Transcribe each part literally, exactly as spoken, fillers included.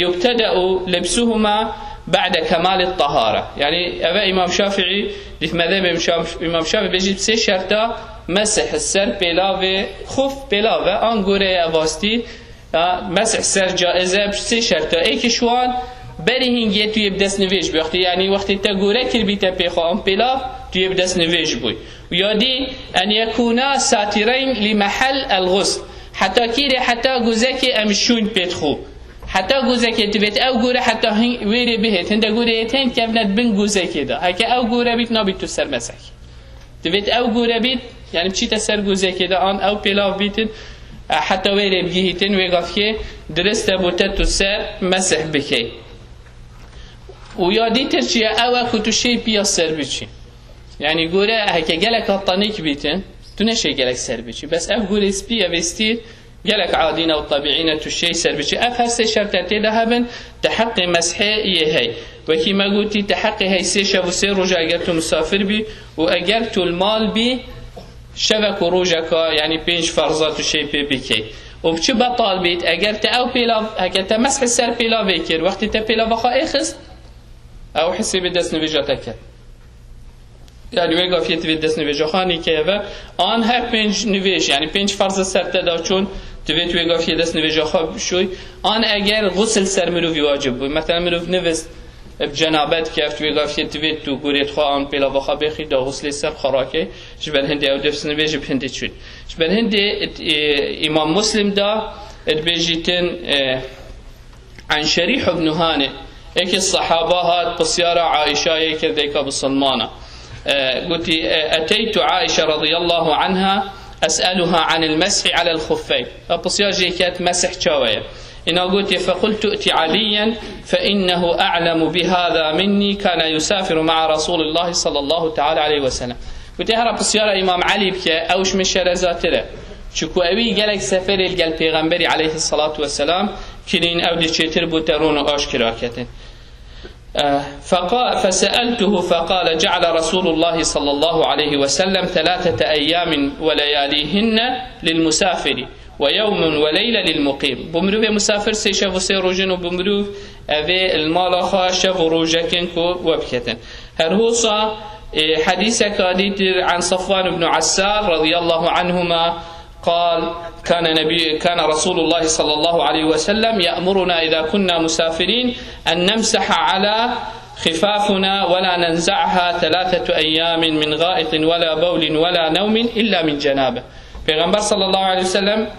يبتدأ لبسهما بعد كمال الطهارة. Yani, eve Îmam Şafîî, di mezhebê Şaf-, Îmam Şafîî bêjî sê şerta mesih ser pêlavê xuf pêlav e, an gore ye vastî, ya, mesih ser caiz e, sê şerta. Êkî ji wan berî hingê tu yê bi destnivêj bî. Wextê, yani, wextê te gore kiribîte pê xwe an pêlav, tu yê bi destnivêj bûy. Û ya dî, أن يكونا ساترين لمحل الغسل. Heta kîrê, heta gozekê em şûn pê dixû. Heta gozekê divêt ew gore heta hin-, wêrê bihêt. Hinde gore yê tên kevne bin gozekê de. Heke ew gore bît, nabît tu ser mesek. Divêt ew gore bît, yani biçîte ser gozekê de an ew pêlav bîtin, e, heta wêrê bigihîtin, wê gavkê dirist e bo te tu ser mesih bikey. Û ya dîtir çi ye? Ew e ku tu şêy piya ser biçî. Yani gore heke gelek tenêk bîtin, tu neşê gelek ser biçî. Bes ev gore spî, ev ê stîr, gelek adî ne û tebîî ne tu şêy ser biçî. Ev her sê şertê tê de hebin, te heqê meshê yê hey. Wekî me gotî, te heqê hey sê şev û sê roja eger tu misafir bî û eger tu li mal bî, şevek û rojeka, yani pênc ferza tu şêy pê bikey. Û bi çi betal bît? Eger te ew pêlav, heke te meshê ser pêlavê kir, wextê te pêlava xwe êxist, ew hesêbê destnivêja te ket. Yani wê gafiyê divê destnivêja xwe nîkeye ve. An her pênc nivêj, yani pênc ferz ser te da çûn, divê tu wê gafiyê destnivêja xwe bişûy. An eger xusl ser mirovî wacib bû. Mesela mirov nivist, bi cenabet keft, wê gafiyê divê tu gurê xwe an pêlava xwe bêxî da xuslê ser xwe rakey. Ji ber hindê ew destnivêj bi hindê çûn. Ji ber hindê, e, Îmam Muslim da, dibêjîtin, e, عن شريح بن هانئ، yekê sehaba hat, pisyara Aîşayê kir, dayika bisilmana. E, gotî, e, أتيت عائشة رضي الله عنها أسألها عن المسح على الخفين. Ew pisyar jê ket, mesih çawa ye? Îna gotî, فقلت ائت عليا فإنه أعلم بهذا مني، كان يسافر مع رسول الله صلى الله تعالى عليه وسلم. Gotî, hera pisyara Îmam Elî bike, ew ji min şerezatir e. Çiku ewî gelek seferê li gel Pêxemberî aleyhisselatu vesselam kirîn, ew dê çêtir bû te rûn û aşkira ketin. Eh, feqa-, feseeltuhu feqale ceale Resulullahi sallallahu aleyhi ve sellem thelâthete eyyâmin ve leyâlîhinne lil musafiri ve yevmun ve leyle lil muqîm. Bo mirovê musafir sê şev û sê rojin û bo mirov evê li mala xwe şev û rojekin ku we biketin. Her hosa, e, hedîseka dîtir an Safwan ibn Assal radiyallahu anhuma قال: كان نبي، كان رسول الله صلى الله عليه وسلم يأمرنا إذا كنا مسافرين أن نمسح على خفافنا ولا ننزعها ثلاثة أيام من غائط ولا بول ولا نوم إلا من جنابة. Pêxember sallallahu aleyhi ve sellem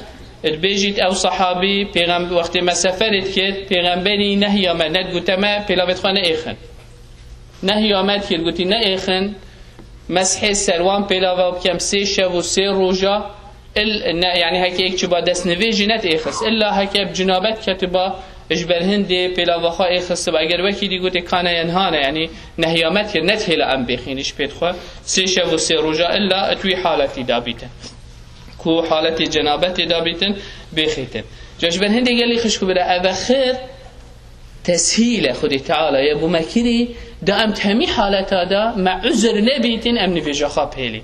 dibêjît ew sahabî pêxem-, wextê me seferê dikir, pêxemberî nehiya me, nedgote me pêlavêt xwe neêxin. Nehiya me dikir, gotî, neêxin, meshê ser wan pêlava bikem sê şev û sê roja, il-, ne, yani heke yek çiba destnivê jî netêxist. Illa heke bi cinabet ketiba, ji ber hindê pêlava xwe êxistiba. Eger wekî dî gotê, kane yenhane, yani nehiya me dikir, netihêla em bêxînî ji pêt xwe, sê şev û sê roja, illa tu wî haletî da bîtin. Ku haletê cenabetê da bîtin, bêxîtin. Ca ji ber hindê gelî xişk û bira, eve xir, Teshîl e Xwedê Teala ye bo me kirî, da em di hemî haleta de me uzr nebîtin, em nivêja xwe bihêlîn.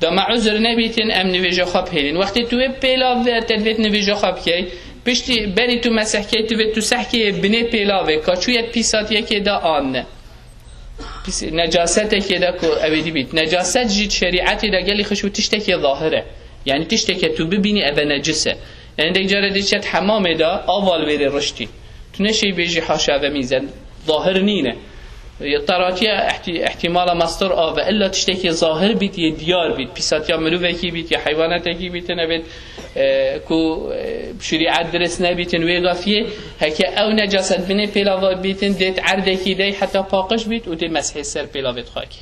Da me uzr nebîtin, em nivêja xwe bihêlîn. Wextê tu wê pêlav ve, te divêt nivêja xwe bikey. Piştî berî tu mesehkey, tu vê tu sehkê binê pêlavê, ka çûye pîsatiyekê de an ne. Pîs-, necasetekê de ku ew ê dibît. Necaset jî di şerîetê de gelî xişk û tiştekê zahir e. Yani tişteke tu bibînî eve necis e. Endek care dê çet hemamê de ava li wêrê riştî. Tu neşey bêjî haşa ve mîzen. Zahir nîne. Teratiya ihti-, ihtimala mastir ave. Illa tiştekê zahir bît, yê diyar bît. Pîsatiya mirovekî bît, ya heywanetekî bît, nebêt, e, ku, e, şerîet dirist nebîtin wê gafiyê. Heke ew necaset binê pêlava bîtin, dêt erdekî dey heta paqij bît û dê meshê ser pêlavê xwe kî.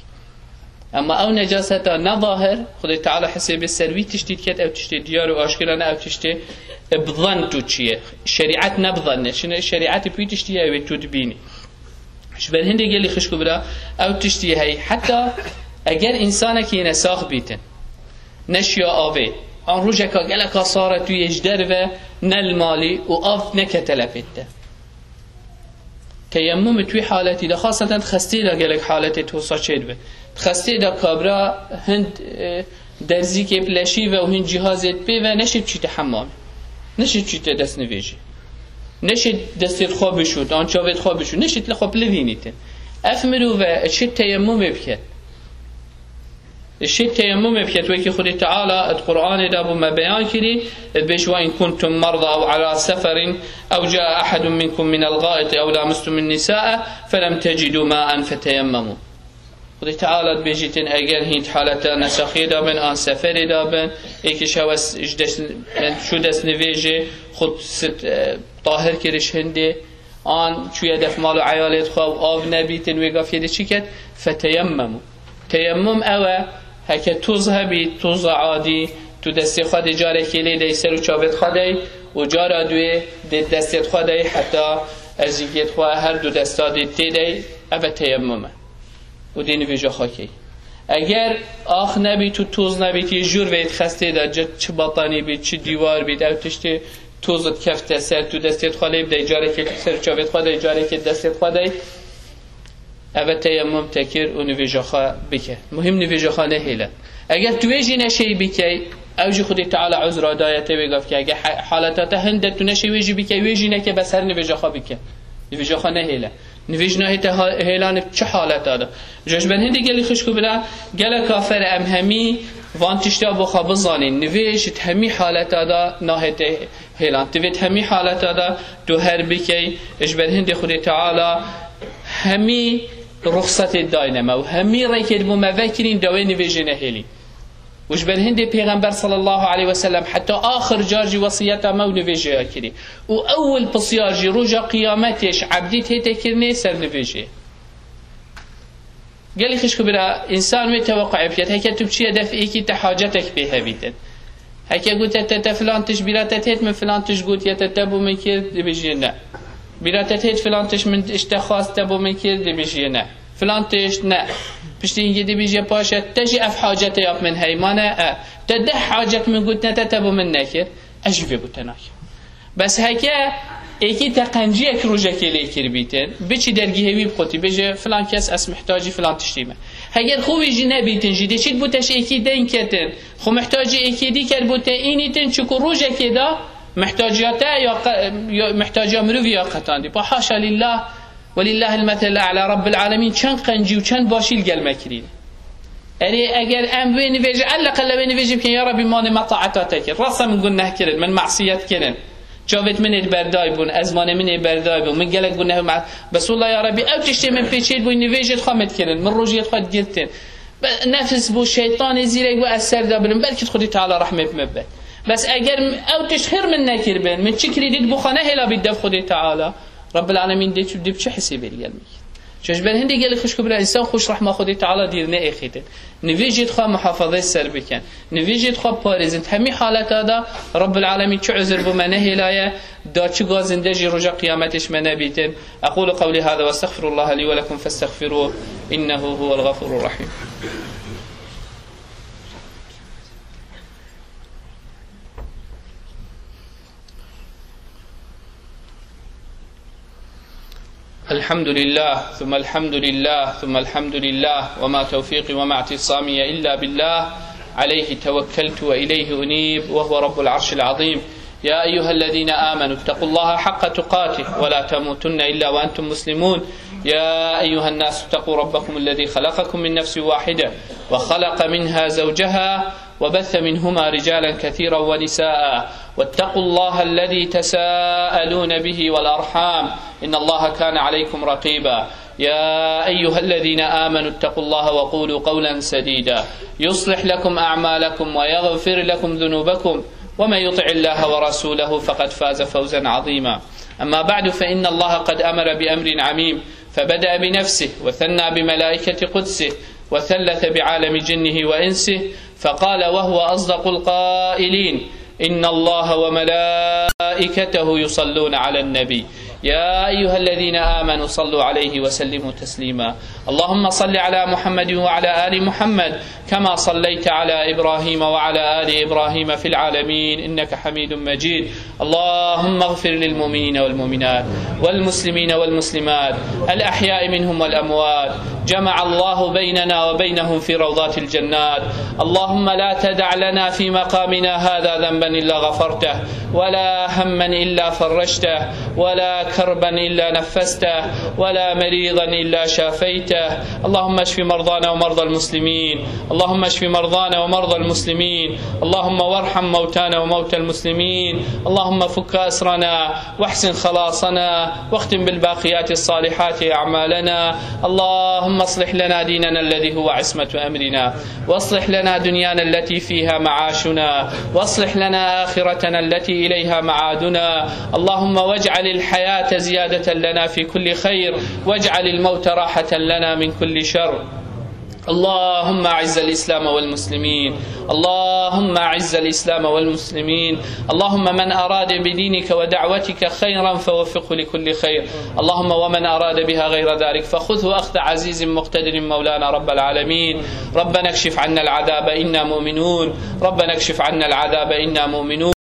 Ema ew necaseta ne zahir, Xwedê Teala hesêbê ser wî tiştî diket, ew tiştê diyar û aşkira ne, ew tiştê bi zan tu çi ye. Şerîet ne bi zan ne. Şine şerîetê bi wî tiştî ye, ew ê tu dibînî. Ji ber hindê gelî xişk û bira, ew tiştî heyî. Heta eger însanekî yene sax bîtin, neşiya avê, an rojeka geleka sar e tu yê ji derve ne li malî û av nekete lepêt te. Teyemmum tu wî haletî de, xaseten xestê de gelek haletê tosa çê dibe. Xestê de kabra hind, e, derzîkê bi leşî ve û hind cîhazê pê ve neşê biçîte hemamê. Neşê biçîte destnivêjê. Neşêt destê xwe bişût, an çavê xwe bişût, neşêt li xwe bilivînîtin. Ev mirove şêt teyemmumê biket. Şêt teyemmumê biket, wekî Xwedê Teala di Qur'anê de bo me beyan kirî, dibêje: "Ve in kuntum merda ew ala seferin ew caa ahadun minkum minel gaiti ew lamistumun nisaa felem tecidû maen feteyemmemû." Xwedê Teala dibêjîtin, eger hîn haleta nesaxiyê de bin, an seferê de bin, êkî şewe s-, ji dest, çû dest nivêjê, xwe sit, e, tahir kiriş hindê, an çûye def mal û eyalê xwe û av nebîtin, wê gafiyê de çi ket? Feteyemmemû. Teyemmum ew e, heke toz hebî, toza adî, tu destê xwe dê carekê lê dey ser û çavê xwe dey û cara duê dê destê xwe dey heta erzîgê xwe her du desta dê tê dey, ev e teyemmum e. û dê nivêja xwe key. Eger ax nebît û toz nebît, yê jûr veyt xestê de, çi batanî bît, çi dîwar bît, ew tiştê toz dikefte ser, tu destê xwe lê bidey, carekê ser çavê xwe dey, carekê destê xwe dey, ev e teyemmum te kir û nivêja xwe bike. Muhim nivêja xwe nehêle. Eger tu wê jî neşeyî bikey, ew jî Xwedê Teala uzra daye te wê gav ke. Eger he-, haleta te hinde tu neşeyî wê jî bikey, wê jî neke, bes her nivêja xwe bike. Nivêja xwe nehêle. Nivêj nahête ha-, hêlan çi haleta de. Ji ber hindê gelî xişk û bira, gelek kafir em hemî van tişta bo xwe bizanîn. Nivêj di hemî haleta de nahête hêlan. Divê di hemî haleta de tu her bikey, ji ber hindê Xwedê Teala hemî ruxsetê dayne me û hemî rêkê bo me vekirîn, dawê nivêjê nehêlî. Û ji ber hindê Pêxember sallallahu aleyhi ve sellem heta axir car jî wesiyeta me û nivêjê ya kirî. Û ewil pisyar jî roja qiyametê ji ebdî tête kirinê ser nivêjê. Gelî xişk û bira, însan wê teweqquê biket, heke tu biçiye def êkî te hacetek pê hebîtin. Heke gote te, te filan tişt bîra te têt, min filan tişt gotiye te, te bo min kir, dibêjiyê ne. Bîra te têt filan tişt min ji te xwest, te bo min kir, dibêjiyê ne. Filan tişt ne. Piştî hingî dibêjiyê paşe, te jî ev hacete ya min heymane, e. Te deh hacet min gotine te, te bo min nekir. Ez jî vê bo te nakim. Bes heke êkî te qenciyek rojekê lê kiribîtin, biçî dergîhê wî biqotî, bêje, filan kes ez mihtacî filan tiştî me. Heger xwe wî jî nebîtin jî, dê çît bo te ji êkî deng ketin, xwe mihtacî êkî dî ker bo te înîtin, çiku rojekê de mihtaciya te ya qe-, ya mihtaciya mirovî ya qetandî. Pa haşa lillah, Welillahil meselul a'la, Rabbil alemin çend qencî û çend başî li gel me kirî. Erê, eger em wê nivêjê, elleqelle wê nivêjê bikin, ya Rabbî, manê me taeta te kir. Rast e min guneh kirin, min masiyet kirin. Çavêt min ê berday bûn, ezmanê min ê berday bûn, min gelek guneh ma-, bes wela ya Rabbî, ew tiştê min pê çêt bû, nivêjê xwe min dikirin, min rojiyê xwe digirtin. Be-, nefs bû, şeytanê zîrek bû, ez ser de birim, belkî Xwedê Teala rehmê bi min be. Bes eger ew tişt xêr min nekiribin, min çi kirî dît, bû xwe nehêla bît dev Xwedê Teala. Rabbil Alemîn dê çi, dê bi çi hesêbê li gel me kir? Çi ji ber hindê gelê xişk û bira, însan xwe ji rehma Xwedê Teala dîr neêxîtin. Nivêjê xwe muhafazê ser bikin. Nivêjê xwe parêzin. Hemî haleta da Rabbil Alemîn çi uzur bo me nehêlaye, da çi ga zinde jî roja qiyametê ji me nebîtin. أقول قولي هذا وأستغفر الله لي ولكم فاستغفروه إنه هو الغفور الرحيم. الحمد لله، ثم الحمد لله، ثم الحمد لله، وما توفيقي وما اعتصامي إلا بالله، عليه توكلت وإليه أنيب، وهو رب العرش العظيم. يا أيها الذين آمنوا اتقوا الله حق تقاته ولا تموتن إلا وأنتم مسلمون. يا أيها الناس اتقوا ربكم الذي خلقكم من نفس واحدة وخلق منها زوجها وبث منهما رجالا كثيرا ونساء واتقوا الله الذي تساءلون به والأرحام إن الله كان عليكم رقيبا. يا أيها الذين آمنوا اتقوا الله وقولوا قولا سديدا يصلح لكم أعمالكم ويغفر لكم ذنوبكم ومن يطع الله ورسوله فقد فاز فوزا عظيما. أما بعد، فإن الله قد أمر بأمر عميم، فبدأ بنفسه وثنى بملائكة قدسه وثلث بعالم جنه وإنسه، فقال وهو أصدق القائلين: إن الله وملائكته يصلون على النبي، يا أيها الذين آمنوا صلوا عليه وسلموا تسليما. اللهم صل على محمد وعلى آل محمد كما صليت على إبراهيم وعلى آل إبراهيم في العالمين إنك حميد مجيد. اللهم اغفر للمؤمنين والمؤمنات والمسلمين والمسلمات الأحياء منهم والأموات. جمع الله بيننا وبينهم في روضات الجنات. اللهم لا تدع لنا في مقامنا هذا ذنبا إلا غفرته، ولا هما إلا فرجته، ولا كربا إلا نفسته، ولا مريضا إلا شافيته. اللهم اشف مرضانا ومرضى المسلمين. اللهم اشف مرضانا ومرضى المسلمين. اللهم وارحم موتانا وموتى المسلمين. اللهم فك أسرنا واحسن خلاصنا واختم بالباقيات الصالحات أعمالنا. اللهم اصلح لنا ديننا الذي هو عصمة أمرنا، واصلح لنا دنيانا التي فيها معاشنا، واصلح لنا آخرتنا التي إليها معادنا. اللهم واجعل الحياة زيادة لنا في كل خير، واجعل الموت راحة لنا من كل شر. اللهم أعز الإسلام والمسلمين. اللهم أعز الإسلام والمسلمين. اللهم من أراد بدينك ودعوتك خيرا فوفقه لكل خير. اللهم ومن أراد بها غير ذلك فخذه أخذ عزيز مقتدر مولانا رب العالمين. ربنا اكشف عنا العذاب إنا مؤمنون. ربنا اكشف عنا العذاب إنا مؤمنون.